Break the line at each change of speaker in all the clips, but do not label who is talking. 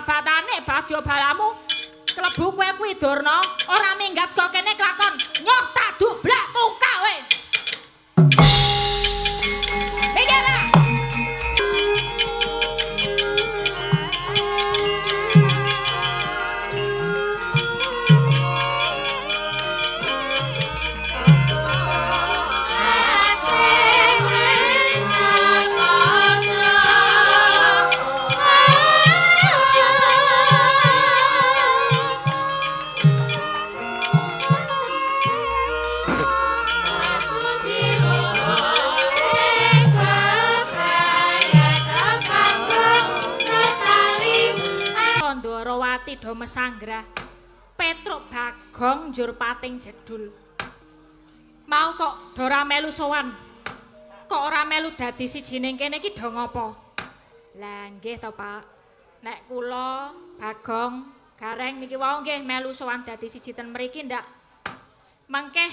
Babatane badya balamu klebu kowe kuwi Durna, ora minggat saka kene kelakon. Nyoh tak dublak tungkak kowe. Minggir. Do mesanggrah Petruk Bagong njur pating jedul. Mau kok do ora melu sowan, kok ora melu dadi siji ning kene iki do ngopo? Lah nggih to Pak, nek kula Bagong Gareng niki wau nggih melu sowan dadi siji ten mriki ndak mangkeh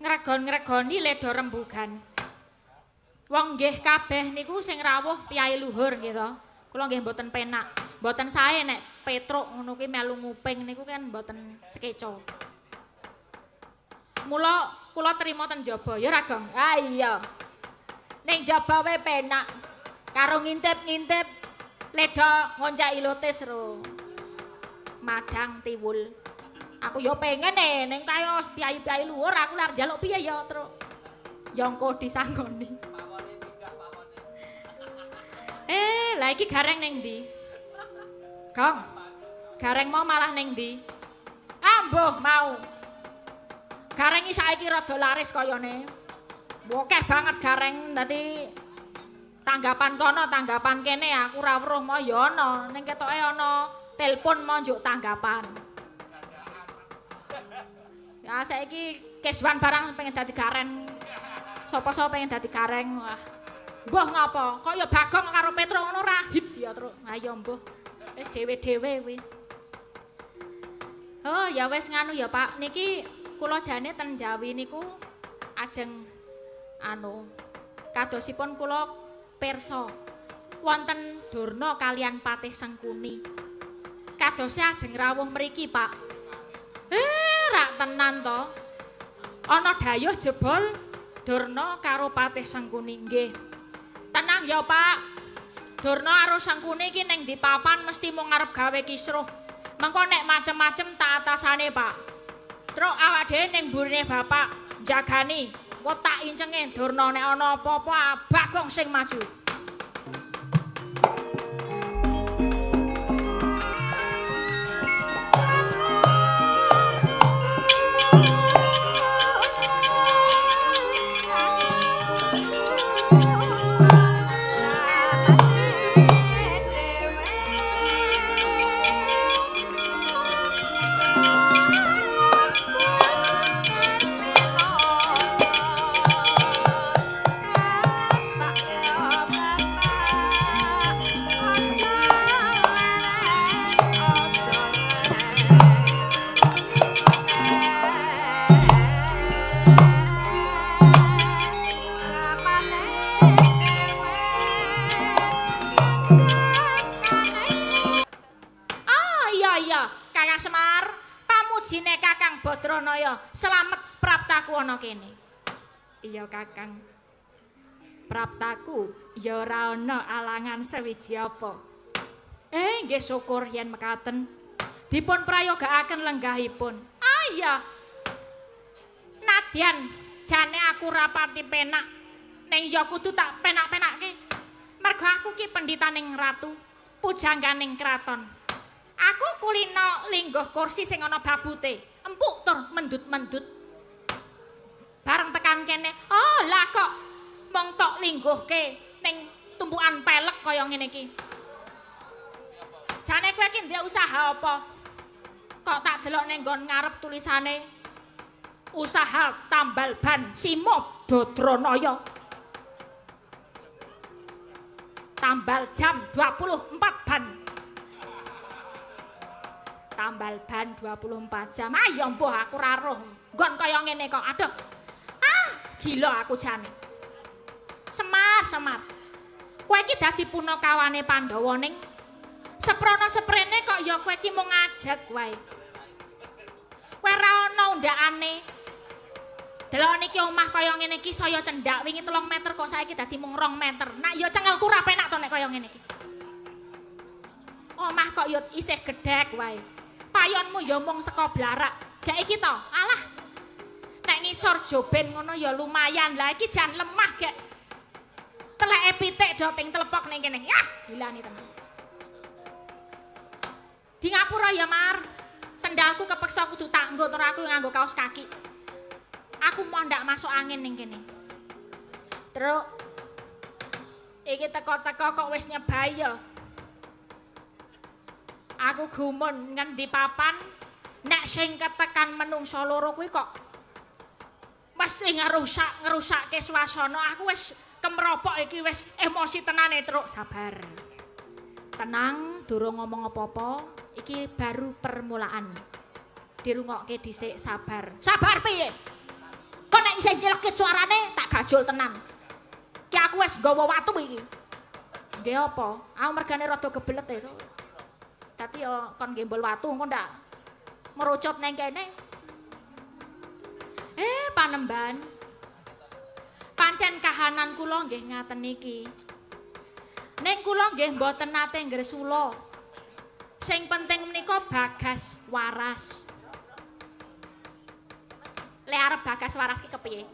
ngregon-ngregoni ledo rembugan. Wong nggih kabeh niku sing rawuh piyai luhur nggih to. Kula nggih mboten penak. Mboten sae nek Petruk ngono kuwi melu nguping niku kan mboten sekeca. Mula kula trima ten jaba ya ra Gong. Ah iya. Ning jaba wae penak. Karo ngintip-ngintip ledo ngoncaki lotis ro. Madang tiwul. Aku ya pengen e ning kaya piyai-piyai luhur aku lak njaluk piye ya, Truk. Yongko disanggoni. Lah iki Gareng ning ndi? Gong. Gareng mau malah ning ndi? Ambuh mau. Gareng iki saiki rada laris kayane. Akeh banget Gareng dadi tanggapan kono, tanggapan kene aku ora weruh mau ya ana. Ning ketoke ana telepon mau njuk tanggapan. Ya saiki keswan barang pengen dadi Gareng. Sapa-sapa pengen dadi Gareng. Wah. Mbuh ngapa? Kok ya Bagong karo Petruk ngono ora hits ya, Truk. Ayo mbuh. Wis dhewe-dhewe kuwi. Oh, ya wis nganu ya, Pak. Niki kula jane ten Jawi niku ajeng anu kadosipun kula pirsa wonten Durna kalian Patih Sengkuni. Kadose ajeng rawuh mriki, Pak. Rak tenan to. Ana dayuh jebol Durna karo Patih Sengkuni nggih. Tenang ya, Pak. Durna karo Sengkuni iki ning di papan mesti mung arep gawe kisruh. Mengko nek macem-macem tak atasane, Pak. Truk awak dhewe ning mburine bapak jagani. Engko tak incenge Durna nek ana apa-apa Bagong sing maju. Selamat praptaku ana kene. Iya Kakang. Praptaku ya ora ana alangan sewiji apa. Nggih syukur yen mekaten. Dipun prayogaaken lenggahipun. Ah iya. Nadyan jane aku rapati penak. Ning ya kudu tak penak-penakke. Mergo aku ki pendhitaning ratu, pujangganing kraton. Aku kulino lingguh kursi sing ana babute. Empuk tur mendut-mendut. Bareng tekan kene, oh lah kok mong tok lingguhke ning tumpukan pelek kaya ngene iki. Jane kowe iki ndek usaha apa? Kok tak delok ning nggon ngarep tulisane usaha tambal ban Simo Badranaya. Tambal jam 24 ban. Tambal ban 24 jam. Ayo mbuh aku ora roh. Nggon kaya ngene kok. Aduh. Ah, gila aku jane. Semar, Semar. Kowe iki dadi punakawane Pandhawa ning Seprono seprene kok ya kowe iki mung ngajak wae. Kowe ora ana undakane. Delok niki omah kaya ngene iki saya cendhak wingi 3 meter kok saiki dadi mung 2 meter. Nak ya cengelku ora penak to nek kaya ngene iki. Omah kok ya isih gedhek wae. Payonmu ya mung saka blarak. Gak iki to? Alah. Nek ngisor joben ngono ya lumayan. Lah iki jan lemah gek. Teleke pitik do ting telepok ning kene. Yah, gilani tenan. Di ngapura ya, Mar. Sendalku kepeksa kudu tak nggo tur aku nganggo kaos kaki. Aku mau ndak masuk angin ning kene. Truk. Iki teko-teko kok wis nyebai ya. Aku gumun ngendi papan nek sing ketekan menungsa loro kuwi kok mesti ngerusak-ngerusake swasana. Aku wis kemropok iki wis emosi tenane, Truk. Sabar. Tenang, durung ngomong apa-apa, iki baru permulaan. Dirungokke dhisik, sabar. Sabar piye? Kok nek isih nyelekit suarane tak gajul tenan. Ki aku wis nggawa watu iki. Nggih apa? Aku mergane rada kebelet e. Dadi ya kon gembol watu engko ndak merucut neng kene. Panemban. Pancen kahanan kula nggih ngaten niki. Ning kula nggih mboten nate ngresula. Sing penting menika bagas waras. Le arep bagas waras ki kepiye?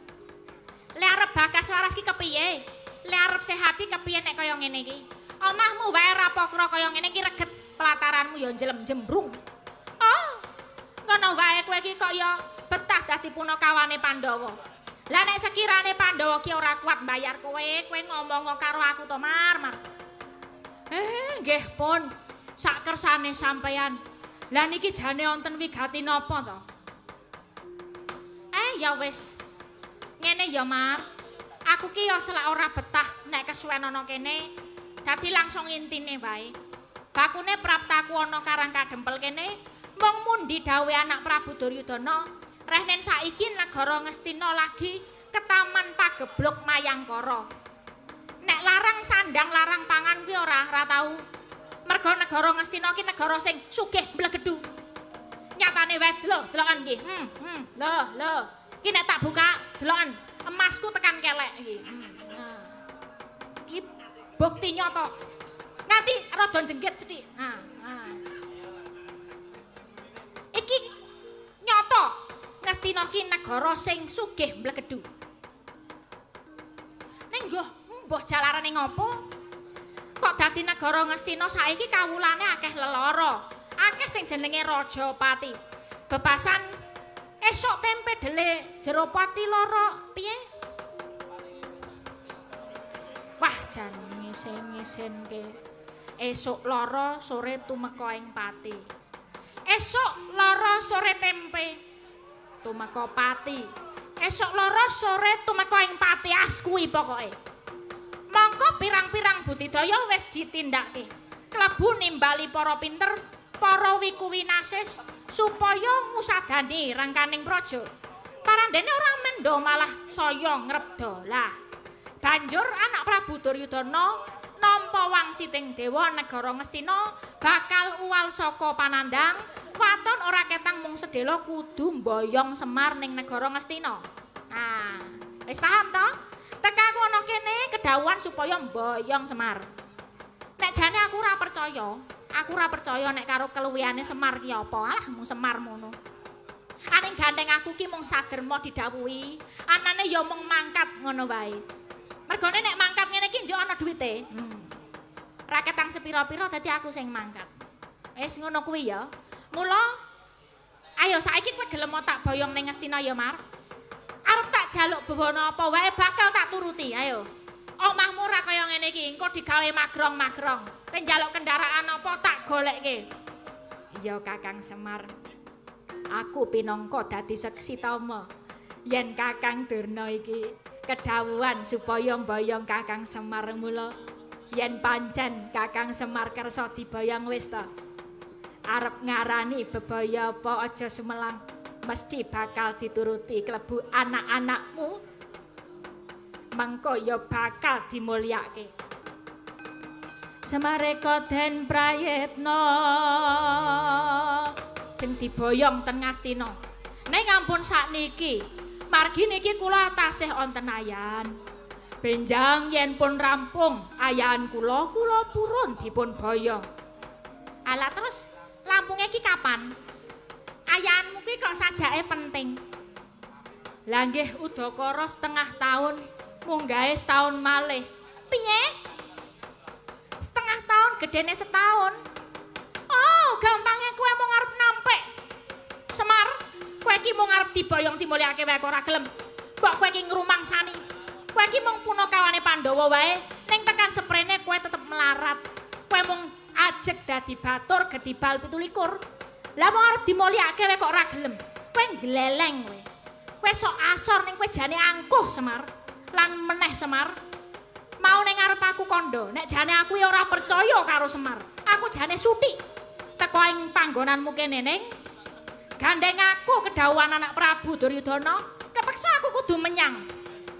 Le arep bagas waras ki kepiye? Le arep sehat ki kepiye nek kaya ngene iki? Omahmu wae ra pokro kaya ngene iki reget pelataranmu ya njelem-jembrung. Oh, ngono wae kowe iki kok ya betah dadi punakawane Pandhawa. Lah nek sekirane Pandhawa ki ora kuat mbayar kowe, kowe ngomong karo aku to, Mar, Mar. Nggih pun. Sak kersane sampeyan. Lah niki jane wonten wigati napa to? Ya wis. Ngene ya, Mar. Aku ki ya selak ora betah nek kesuwen ana kene. Dadi langsung intine wae. Bakune praptaku ana Karang Kadempel kene, mung mundi dawuhe anak Prabu Duryudana, rehnen saiki negara Ngastina lagi ketaman pagebluk Mayangkara. Nek larang sandang larang pangan kuwi ora tau. Mergo negara Ngastina ki negara sing sugih mblegedu. Nyatane wae lho, deloken iki. Lho, lho. Ki nek tak buka, deloken emasku tekan kelek iki. Nah. Iki bukti nyata. Nanti rada jenggit sithik. Nah, nah. Iki nyata Ngastina ki negara sing sugih mblegedu. Ning nggo mbuh jalarane ngopo? Kok dadi negara Ngastina saiki kawulane akeh lelara. Akeh sing jenenge Rajapati. Bebasan esuk tempe dele jero pati lara piye? Wah, jan ngisen-ngisenke. Esuk lara sore tumeka ing pati. Esuk lara sore tempe tumeka pati. Esuk lara sore tumeka ing pati as kuwi pokoke. Mongko pirang-pirang budidaya wis ditindakke. Klebu nimbali para pinter, para wiku winasis supaya ngusadani rangkaning praja. Parandene ora mendo malah saya ngrebda. Lah, banjur anak Prabu Duryudana nampa wangsiting dewa negara Ngastina bakal uwal saka panandhang, waton ora ketang mung sedhela kudu mboyong Semar ning negara Ngastina. Nah, wis paham to? Teka aku ana kene kedhawuhan supaya mboyong Semar. Nek jane aku ora percaya. Aku ora percaya nek karo keluwihane Semar ki apa. Alah mung Semar ngono. Aning gandeng aku ki mung saderma didhawuhi, anane ya mung mangkat ngono wae. Mergone nek mangkat ngene iki njuk ana duwite. Raketang sepira-pira dadi aku sing mangkat. Wis ngono kuwi ya. Mula ayo saiki kowe gelem tak boyong ning Ngastina ya, Mar. Arep tak jaluk bewana apa wae bakal tak turuti. Ayo. Omahmu ora kaya ngene iki, engko digawe magrong-magrong. Kowe njaluk kendaraan apa tak golekke. Iya Kakang Semar. Aku pinangka dadi seksi tama yen Kakang Durna iki kedhawuhan supaya mboyong Kakang Semar. Mula yen pancen Kakang Semar kersa diboyong wis ta. Arep ngarani bebaya apa aja sumelang, mesti bakal dituruti klebu anak-anakmu. Mengko ya bakal dimulyake. Semareka den prayitna jeng diboyong ten Ngastina. Ning ampun sakniki, margi niki kula tasih wonten ayan. Benjang yen pun rampung ayan kula, kula purun dipun boyong. Ala terus lampunge iki kapan? Ayanmu ki kok sajake penting. Lah nggih udakara setengah taun, munggahe setahun malih. Piye? Setengah tahun gedene setahun. Oh, gampangnya kowe mung arep nampik. Semar, kowe iki mung arep diboyong dimulyake wae kok ora gelem. Mbok kowe iki ngrumangsani. Kowe iki mung punakawane Pandhawa wae, ning tekan seprene kowe tetep melarat. Kowe mung ajeg dadi batur gedibal 27. Lah mung arep dimulyake wae kok ora gelem. Kowe ngleleng kowe. Kowe sok asor ning kowe jane angkuh Semar. Lan meneh Semar. Mau ning ngarep aku kandha, nek jane aku ya ora percaya karo Semar. Aku jane sutik teko ing panggonanmu kene ning gandeng aku kedhawuhan anak Prabu Duryudana, kepeksa aku kudu menyang.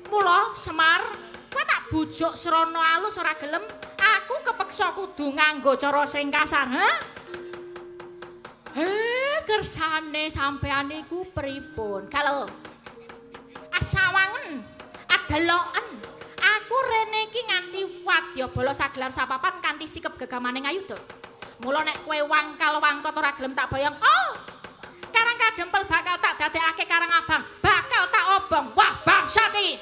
Mula Semar, kowe tak bujuk srana alus ora gelem, aku kepeksa kudu nganggo cara sing kasar, ha? Kersane sampean niku pripun? Kalau asawangen, adeloken aku rene iki nganti wadyabala sagelar sapapan kanthi sikep gegamane ngayuda. Mula nek kowe wangkal-wangkot ora gelem tak boyong, oh! Karang kadempel bakal tak dadekake karang abang, bakal tak obong. Wah, bangsat iki.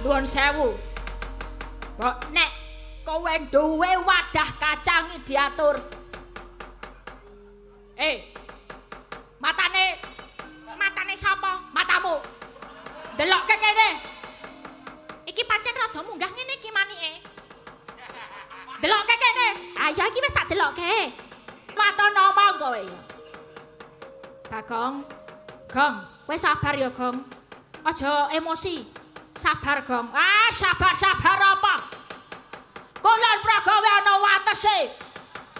Nuwun sewu. Mbok nek kowe duwe wadah kacang iki diatur. Matane matane sapa? Matamu. Delokke kene. Iki pancen rada munggah ngene iki manike. Delokke kene. Ayo iki wis tak delokke. Waton omong kowe. Bagong. Gong, kowe sabar ya, Gong. Aja emosi. Sabar, Gong. Ah, sabar-sabar apa? Kulon Progo ana watese.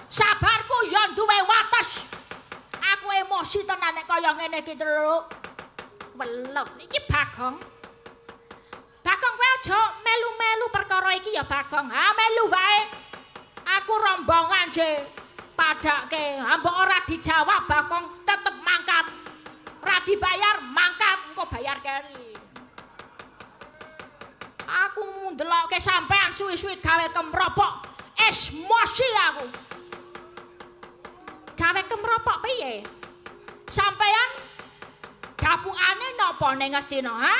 Sabarku ya duwe wates. Aku emosi tenan nek kaya ngene iki, Truk. Weleh, iki Bagong. Bagong kowe aja melu-melu perkara iki ya, Bagong. Ah, melu wae. Aku rombongan je padake. Mbok ora dijawab Bagong tetep mangkat. Ora dibayar mangkat, engko bayar keri. Aku ndelokke sampean suwi-suwi gawe kemropok. Emosi aku. Gawe kemropok piye? Sampean gapukane napa ning Ngastina, ha?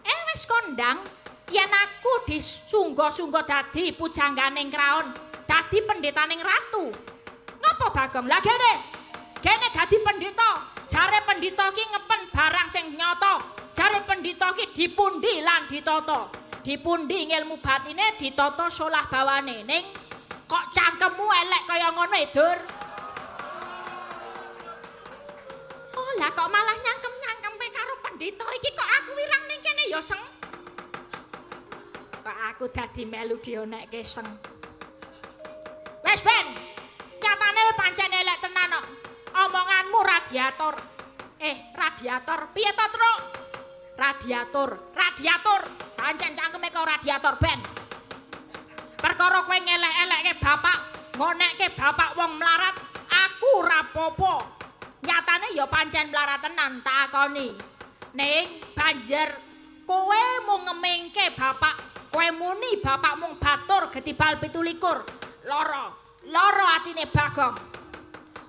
Wis kondang yen aku disungga-sungga dadi pujangganing kraon, dadi pendhetaning ratu. Ngapa Bagong? Lah kene. Kene dadi pendheta. Jare pendheta ki ngepen barang sing nyata. Jare pendhita ki dipundi lan ditata. Dipundi ngilmu batine, ditata solah bawane. Ning kok cangkemmu elek kaya ngono, Dur? Oh, lah kok malah nyangkem-nyangkempe karo pendhita iki kok aku wirang ning kene ya, Seng. Kok aku dadi melu dionekke, Seng. Wis ben. Nyatane pancen elek tenan kok. Omonganmu radiator. Radiator piye to, Truk? Radiator, radiator. Pancen cangkeme kok radiator ben. Perkara kowe ngelek-elekke bapak, ngonekke bapak wong melarat, aku ora apa-apa. Nyatane ya pancen melarat tenan tak akoni. Ning banjir kowe mung ngemingke bapak, kowe muni bapak mung batur gedibal 27. Lara, lara atine Bagong.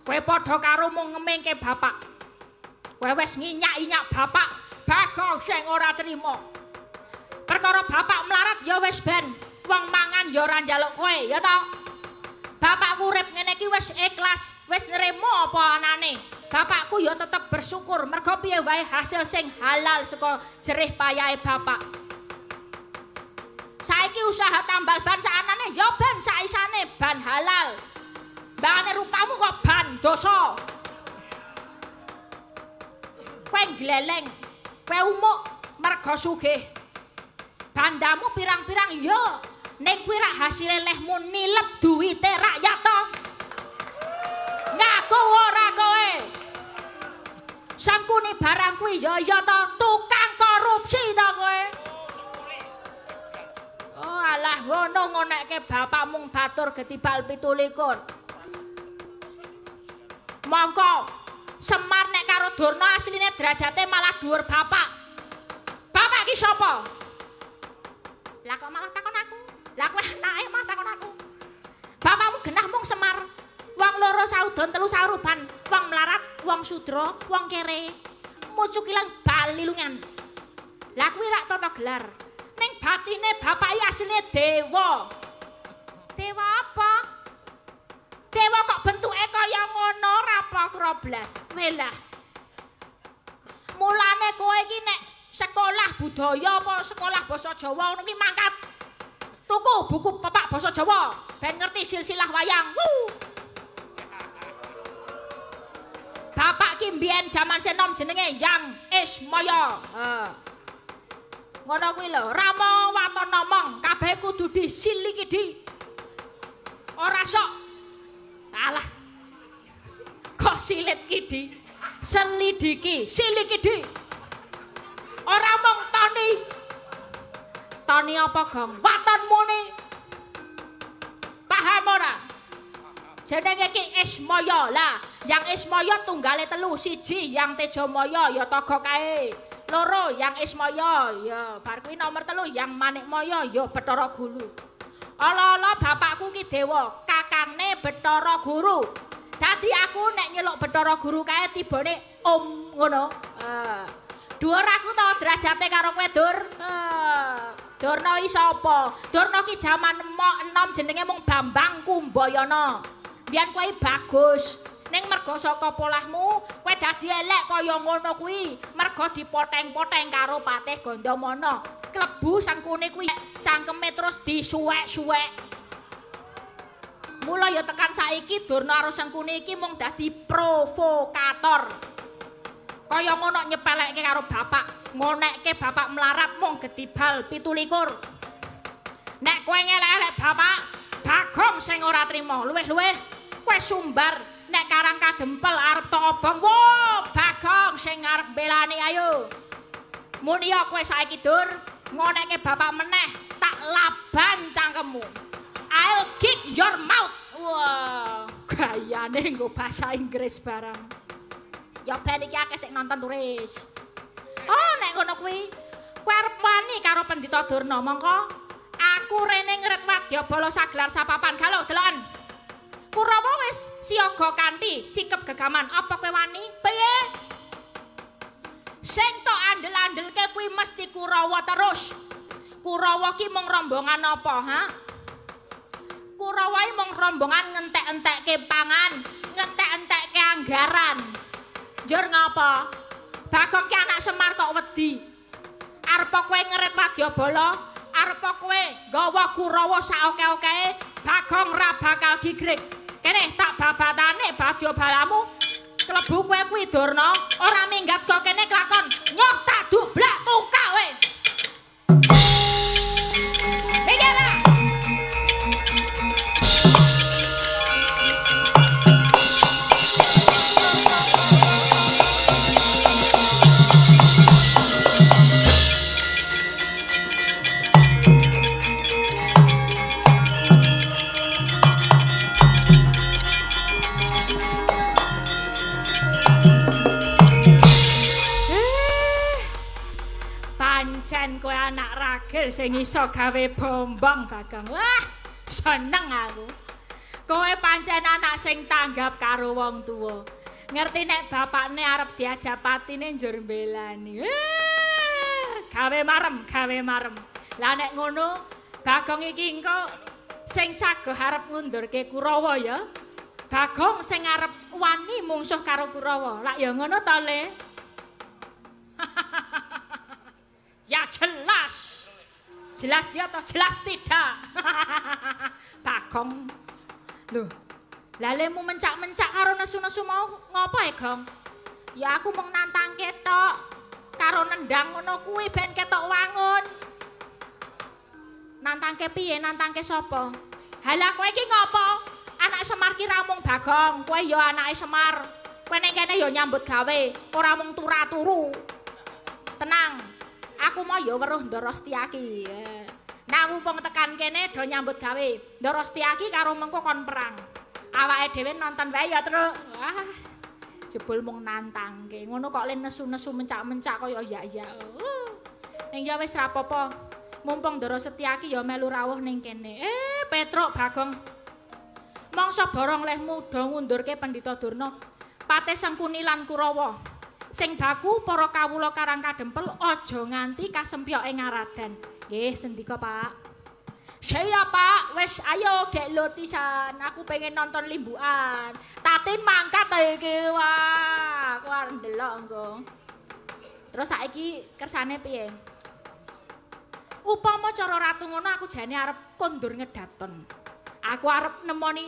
Kowe padha karo mung ngemingke bapak. Kowe wis nginyak-inyak bapak. Bagong sing ora trima. Perkara bapak melarat ya wis ben, wong mangan ya ora njaluk kowe, ya ta? Bapakku urip ngene iki wis ikhlas, wis nrimo apa anane. Bapakku ya tetep bersyukur mergo piye wae hasil sing halal saka jerih payahe bapak. Saiki usaha tambal ban saanane ya ben saisane ban halal. Mbangane rupamu kok ban dosa. Kowe ngleleng, kowe umuk mergo sugih. Bandamu pirang-pirang ya. Ning kuwi rak hasile lehmu nilep duwite rakyat to. Ngaku ora kowe? Sangkuni barang kuwi ya ya to, tukang korupsi to kowe. Oh alah ngono ngonekke bapak mung batur getibal 27. Mongko Semar nek karo Durna asline derajate malah dhuwur bapak. Bapak ki sapa? Lah kok malah takon aku? Lah kowe anake malah takon aku. Bapakmu genah mung Semar. Wong loro saudon telu sauruban, wong melarat, wong sudra, wong kere. Mucukilan balilungan. Lah kuwi rak tata gelar. Ning batine bapak iki asline dewa. Dewa apa? Dewa kok bentuke kaya ngono ora apa blas. Welah. Mulane kowe iki nek sekolah budaya apa sekolah basa Jawa ngono ki mangkat. Tuku buku pepak basa Jawa ben ngerti silsilah wayang. Wuh. Bapak ki mbiyen jaman senom jenenge Yang Ismaya. Heeh. Ngono kuwi lho, Rama waton ngomong, kabeh kudu disiliki. Ora sok. Alah. Kok silit ki di? Selidiki, siliki di. Ora mung toni. Toni apa, Gong? Waton muni. Paham ora? Jenenge ki Ismaya. Lah, Yang Ismaya tunggale telu, siji Yang Tejamaya ya Togo kae. Loro Yang Ismaya ya bar kuwi nomor telu Yang Manikmaya ya Bathara Guru. Ala-ala bapakku ki dewa, kakangne Bathara Guru. Dadi aku nek nyeluk Bathara Guru kae tibane om ngono. Dhuwur aku to derajate karo kowe, Dur. Durna iki sapa? Durna ki jaman enom jenenge mung Bambang Kumbayana. Biyen kowe bagus. Ning merga saka polahmu kowe dadi elek kaya ngono kuwi, merga dipoteng-poteng karo Patih Gandamana. Klebu sangkune kuwi cangkeme terus disuwek-suwek. Mula ya tekan saiki Durna karo Sangkuni iki mung dadi provokator. Kaya ngono nyepelekke karo bapak, ngonekke bapak melarat mung getibal 27. Nek kowe ngelek-elek bapak, Bagong sing ora trima, luwih-luwih kowe sumbar. Nek karang kadempel arep tok obong, wo Bagong sing arep mbelani ayo. Muni ya kowe saiki Dur, ngonekke bapak meneh, tak laban cangkemmu. I'll kick your mouth. Wah, gayane nggo bahasa Inggris barang. Ya ben iki akeh sing nonton turis. Oh, nek ngono kuwi, kowe arep wani karo Pendhita Durna, mongko aku rene ngret wadyabala sagelar sapapan. Galo deloken. Kurawa wis siaga kanthi sikep gegaman. Apa kowe wani? Piye? Sing tok andel-andelke kuwi mesti Kurawa terus. Kurawa ki mung rombongan apa, ha? Kurawa iki mung rombongan ngentek-entekke pangan, ngentek-entekke anggaran. Njur ngapa? Bagong ki anak Semar kok wedi. Arep kowe ngeret wadyabala, arep kowe nggawa Kurawa sak oke-okehe, Bagong ra bakal gigrik. Kene tak babatane badyabalamu klebu kowe kuwi Durna, ora minggat saka kene kelakon. Nyoh tak dublak tungkak kowe. Minggir. Pancen kowe anak ragil sing iso gawe bombong, Bagong. Wah, seneng aku. Kowe pancen anak sing tanggap karo wong tuwa. Ngerti nek bapakne arep diajak patine njur mbelani. Gawe marem, gawe marem. Lah nek ngono, Bagong iki engko sing sago arep ngundurke Kurawa ya. Bagong sing arep wani mungsuh karo Kurawa. Lak ya ngono to, Le? Ya jelas. Jelas ya atau jelas tidak? Bagong. Loh, lalemu mencak-mencak karo nesu-nesu mau ngopo ya, Gong? Ya aku mung nantang ketok karo nendang ngono kuwi ben ketok wangun. Nantangke piye? Nantangke sapa? Halah kowe iki ngopo? Anak Semar ki ra mung Bagong, kowe ya anake Semar. Kowe ning kene ya nyambut gawe, ora mung turu-turu. Tenang. Aku mau ya weruh Ndara Setyaki. Nah, mumpung tekan kene do nyambut gawe. Ndara Setyaki karo mengko kon perang. Awake dhewe nonton wae ya, Truk. Wah. Jebul mung nantangke. Ngono kok le nesu-nesu mencak-mencak kaya ya-ya. Ning ya wis ra apa-apa. Mumpung Ndara Setyaki ya melu rawuh ning kene. Petruk Bagong. Mangsa borong lehmu do ngundurke Pendhita Durna. Patih Sengkuni lan Kurawa. Sing baku para kawula Karang Kadempel aja nganti kasempyok ing ngaradan. Nggih, sendika, Pak. Siap, Pak. Wis ayo gek lotisan. Aku pengen nonton limbukan. Tatin mangkat iki. Wah, aku arep ndelok engko. Terus saiki kersane piye? Upama cara ratu ngono aku jane arep kondur ngedaton. Aku arep nemoni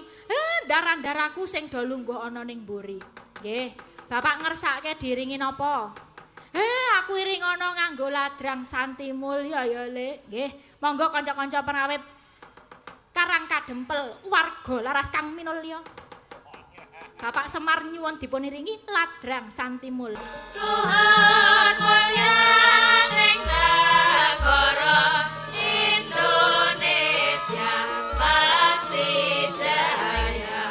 ndaran-ndaraku sing do lungguh ana ning mburi. Nggih. Bapak ngersake diringi napa? Aku iring ana nganggo ladrang Santi Mulya ya, Lek. Nggih, monggo kanca-kanca perawit Karang Kadempel warga Laras Kang Minulya. Bapak Semar nyuwun dipun iringi ladrang Santi Mulya.
Tuhan mulya ning negara Indonesia pasti jaya.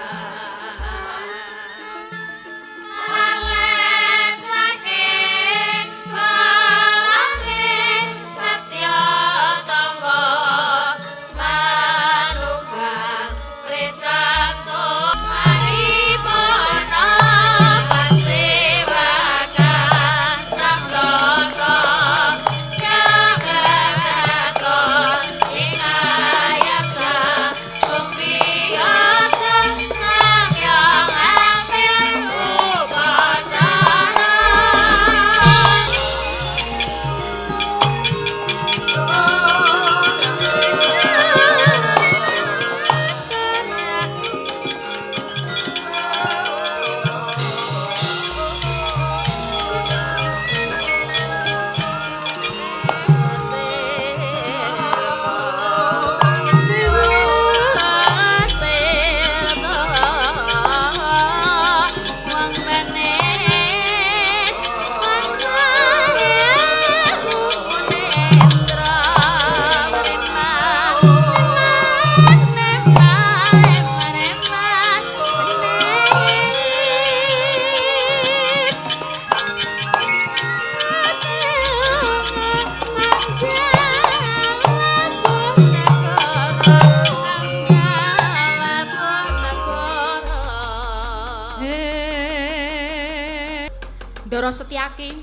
Ndara Setyaki,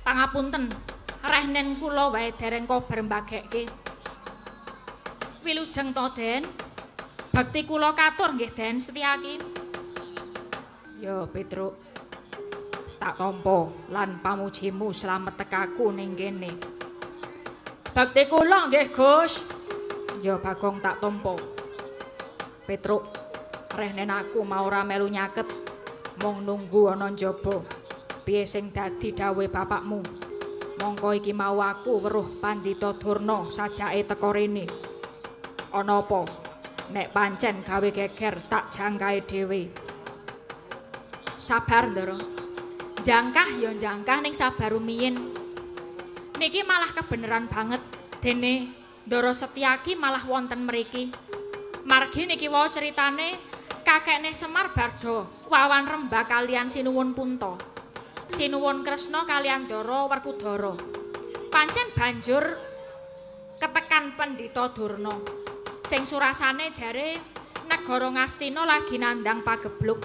pangapunten, rehnen kula wae dereng kobar mbagekke. Wilujeng to, Den. Bekti kula katur nggih, Den Setyaki. Yo, Petruk. Tak tampa lan pamujimu slamet tekaku ning kene. Bekti kula nggih, Gus. Yo, Bagong tak tampa. Petruk, rehnen aku mau ora melu nyaket. Mung nunggu ana njaba. Piye sing dadi dawuhe bapakmu? Mongko iki mau aku weruh Pandhita Durna sajake teka rene. Ana apa? Nek pancen gawe geger tak jangkahe dhewe. Sabar, Ndara. Jangkah ya jangkah ning sabar rumiyin. Niki malah kebeneran banget dene Ndara Setyaki malah wonten mriki. Margi niki wau ceritane kakekne Semar Bardo wawan rembag kalian Sinuwun Punta. Sinuwun Kresna kalian Ndara Werkudara. Pancen banjur ketekan Pendhita Durna. Sing surasane jare negara Ngastina lagi nandang pagebluk.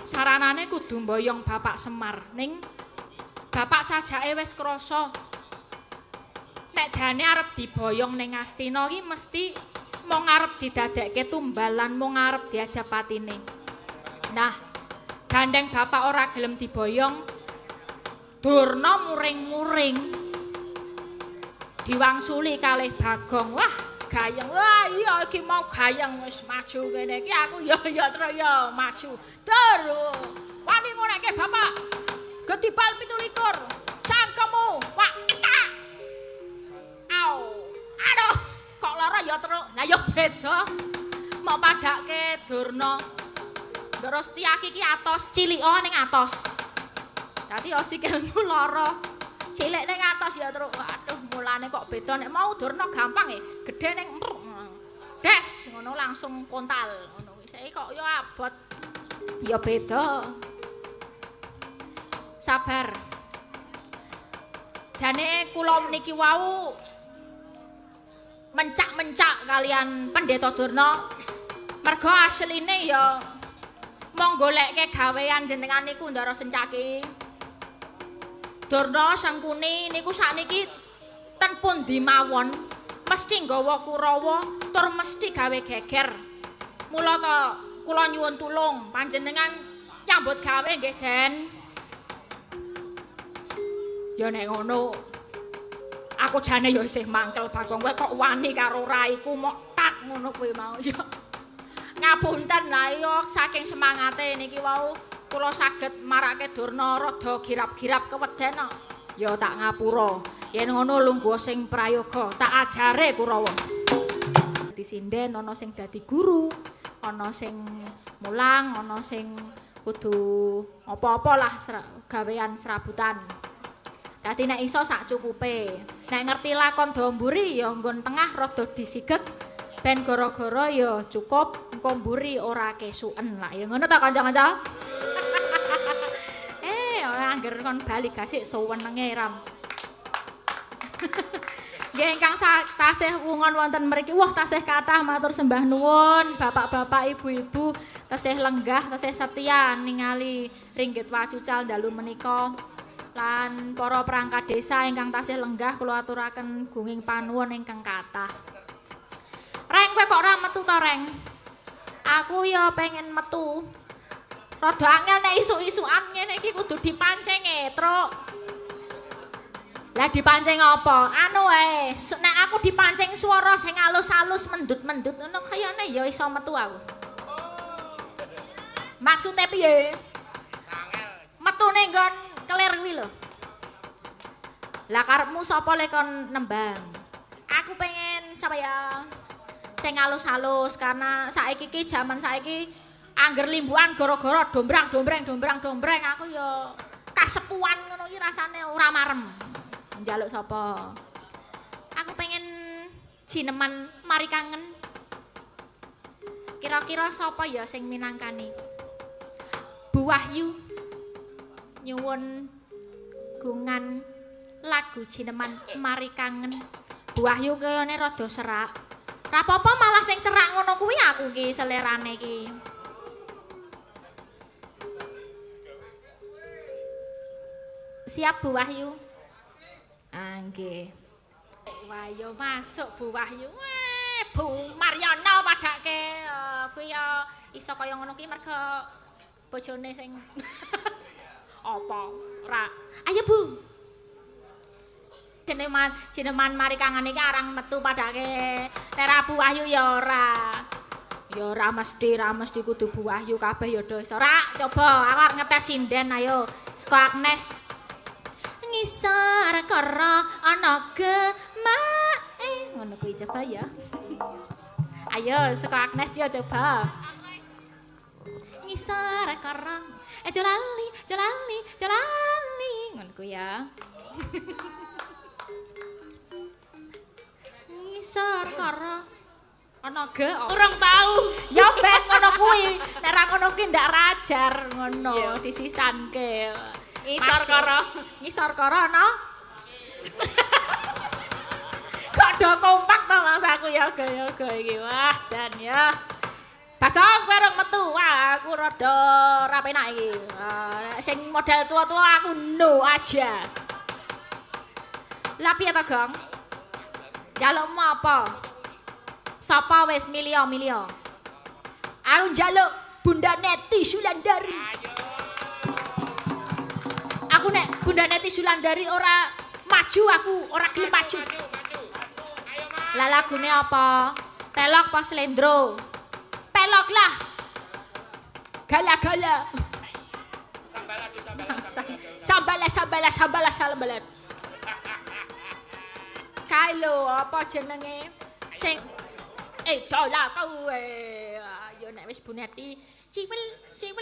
Saranane kudu mboyong Bapak Semar. Ning bapak sajake wis krasa nek jane arep diboyong ning Ngastina iki mesti mung arep didadekke tumbal lan mung arep diajap patine. Nah, gandeng bapak ora gelem diboyong, Durna muring-muring diwangsuli kalih Bagong. Wah, gayeng. Wah, iya iki mau gayeng wis maju kene iki aku ya ya truk ya maju. Terus wani ngonekke bapak. Gedibal 27. Cangkemmu. Wah, tak. Au. Aduh, kok lara ya truk. Lah ya beda. Mok padake Durna. Ndoro Setyaki ki atos, cilika ning atos. Dadi ya sikilmu lara. Cilik ning atos ya truk. Aduh, mulane kok beda nek mau Durna gampang e, gedhe ning des ngono langsung kontal ngono kuwi. Saiki kok ya abot. Ya beda. Sabar. Jane kula niki wau mencak-mencak kalian Pendeta Durna. Mergo asline ya mong golekke gawean jenengan niku Ndara Sencaki. Durna Sangkuni niku sakniki ten pundi mawon mesti nggawa Kurawa tur mesti gawe geger. Mula ta kula nyuwun tulung panjenengan nyambut gawe nggih, Den. Ya nek ngono aku jane ya isih mangkel Bagong, kowe kok wani karo raiku mok tak ngono kuwi mau ya. Ngapunten lah ya saking semangate niki wau kula saged marake Durna rada girap-girap keweden kok. Ya tak ngapura. Yen ngono lungguh sing prayoga tak ajare Kurawa. Dadi sinden ana sing dadi guru, ana sing mulang, ana sing kudu apa-apa lah gawean serabutan. Dadi nek iso sak cukupe. Nek ngerti lakon do mburi ya nggon tengah rada disigek ben gara-gara ya cukup engko mburi ora kesuken lah. Ya ngono ta kanca-kanca? Ora angger kon bali gasik suwenenge ram. Nggih ingkang tasih wungon wonten mriki. Wah tasih kathah matur sembah nuwun bapak-bapak, ibu-ibu tasih lenggah, tasih setia ningali ringgit wacucal dalu menika. Lan para perangkat desa ingkang tasih lenggah kula aturaken gunging panuwun ingkang kathah. Reng kowe kok ora metu to, Reng? Aku ya pengen metu. Rada angel nek isuk-isukan ngene iki kudu dipancing e, Truk. Lah dipancing apa? Anu wae, nek aku dipancing swara sing alus-alus mendut-mendut ngono kayane ya iso metu aku. Maksude piye? Metune nggon kelir kuwi lho. Lah karepmu sapa lek kon nembang? Aku pengen sapa ya? Sing alus-alus karena saiki iki jaman saiki angger limbukan gara-gara dombrang dombreng dombrang dombreng aku ya kasepuan ngono iki rasane ora marem. Njaluk sapa? Aku pengen jineman mari kangen. Kira-kira sapa ya sing minangkani? Bu Wahyu nyuwun gungan lagu jineman mari kangen. Bu Wahyu kayane rada serak. Ra apa-apa malah sing serak ngono kuwi aku ki selerane iki. Siap Bu Wahyu? Nggih. Wahyu masuk Bu Wahyu. Weh, Bu Mariono padake. Kuwi ya iso kaya ngono kuwi mergo bojone sing apa? Ora. Ayo Bu. Jineman jineman mari kangen iki arang metu padake. Nek ra Bu Wahyu ya ora. Ya ora mesti kudu Bu Wahyu kabeh ya do iso. Ora, coba aku arep ngetes sinden ayo. Saka Agnes. Ngisor kara ana gemake ngono kuwi coba ya. Ayo saka Agnes ya coba. Ngisor kara aja lali, aja lali, aja lali ngono kuwi ya. Ngisor kara ana ge
urung tau.
Ya ben ngono kuwi. Nek ra ngono kuwi ndak rajar ngono disisanke.
Ngisor kara.
Ngisor kara ana. Kok do kompak to Mas aku ya yoga iki. Wah, jan ya. Bagong kowe rong metu. Wah, aku rada ora penak iki. Sing model tua-tua aku no aja. Lah piye to, Gong? Njalukmu apa? Sapa wis milio-milio? Aku njaluk Bunda Neti Sulandari. Aku nek Bunda Neti Sulandari ora maju aku ora gelem maju. Lah lagune apa? Pelok apa slendro? Pelok lah. Gala-gala. Sambala sambala sambala sambala. Kae Kae lho apa jenenge sing idola kowe. Ayo nek wis Bu Neti ciwil ciwil.